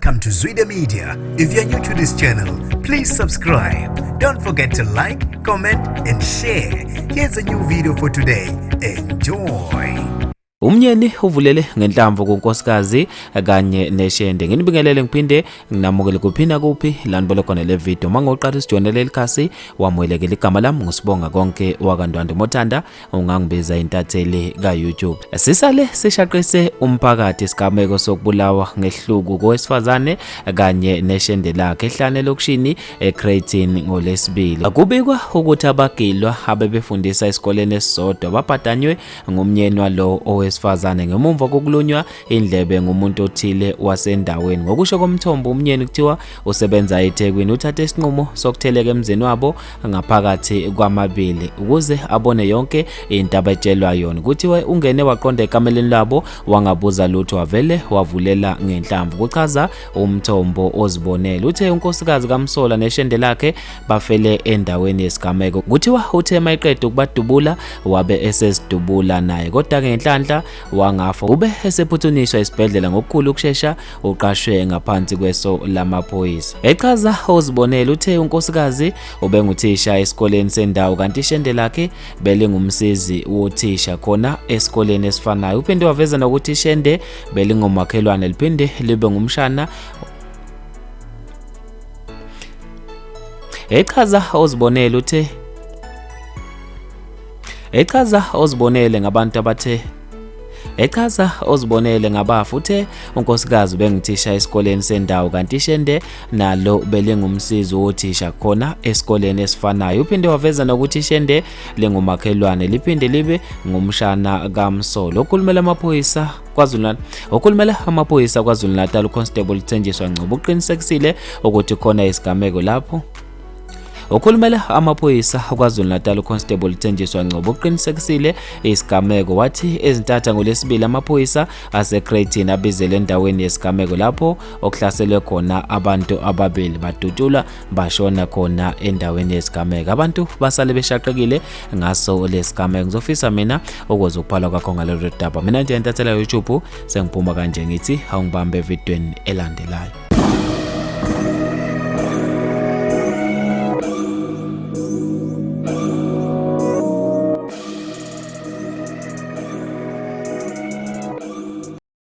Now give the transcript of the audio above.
Welcome to Zwida Media. If you're new to this channel, please subscribe. Don't forget to like, comment, and share. Here's a new video for today. Enjoy. Umnyeni uvulele ngenhlamvu kunkosikazi kanye neshende. Nginibingelele ngiphinde nginamukele kuphi nakuphi la nibole khona le video. Uma ngoqala usijoyinele leli khasi wamukelekile. Igama lami nguSibonga konke wakaNdwandwe Mothanda ungangibiza intatheli ka-YouTube. Sisale sishaqise umphakathi isigameko sokubulawa ngehluku kowesifazane kanye neshende lakhe ehlane elokishini eCreighton ngoLwesibili. Kubikwa ukuthi abagilwa abebefundisa esikoleni esisodwa babhadanywe ngumnyeni walo owesifazane ngemumva kokulunywa indlebe ngumuntu othile wasendaweni. Ngokusho komthombo, umnyeni kuthiwa usebenza eThekwini, uthathe isinqumo sokutheleka emzini wabo ngaphakathi kwamabili ukuze abone yonke into abetshelwa yona. Kuthiwa ungene waqonda ekameleni labo wangabuza lutho, wavele wavulela ngenhlamvu, kuchaza umthombo ozibonele. Uthe unkosikazi kaMsola neshende lakhe bafele endaweni yesigameko. Kuthiwa uthe mayiqeda ukubadubula wabe esezidubula naye, kodwa-ke ngenhlanhla wangafa. Ube esephuthunyiswa esibhedlela ngokukhulu ukushesha, uqashwe ngaphansi kweso lamaphoyisa. Echaza ozibonele, uthe unkosikazi ubenguthisha esikoleni sendawo kanti ishende lakhe belingumsizi wothisha khona esikoleni esifanayo. Uphinde waveza nokuthi ishende belingumakhelwane liphinde libe ngumshana. Echaza ozibonele uthe Echaza ozibonele ngabantu abathe Echaza ozibonele ngabafu uthe unkosikazi ubenguthisha esikoleni sendawo kanti ishende nalo belingumsizi wothisha khona esikoleni esifanayo. Uphinde waveza nokuthi ishende lingumakhelwane liphinde libe ngumshana kaMsolo. Okhulumela amaphoyisa KwaZulu Okhulumela amaphoyisa KwaZulu-Natal uConstable Thenjiswa Ngcobo uqinisekisile ukuthi khona isigameko lapho Okhulumela amaphoyisa KwaZulu-Natal uConstable Thenjiswa Ngcobo uqinisekisile isigameko wathi ezintatha ngoLwesibili amaphoyisa aseCreighton abizelwe endaweni yesigameko lapho okuhlaselwe khona abantu ababili badutshulwa bashona khona endaweni yesigameko. Abantu basale beshaqekile ngaso lesigameko. Ngizofisa mina ukuzwa ukuphala kwakho ngalolu daba. Mina nje intathela YouTube sengiphuma kanje ngithi awungibambe evidweni elandelayo.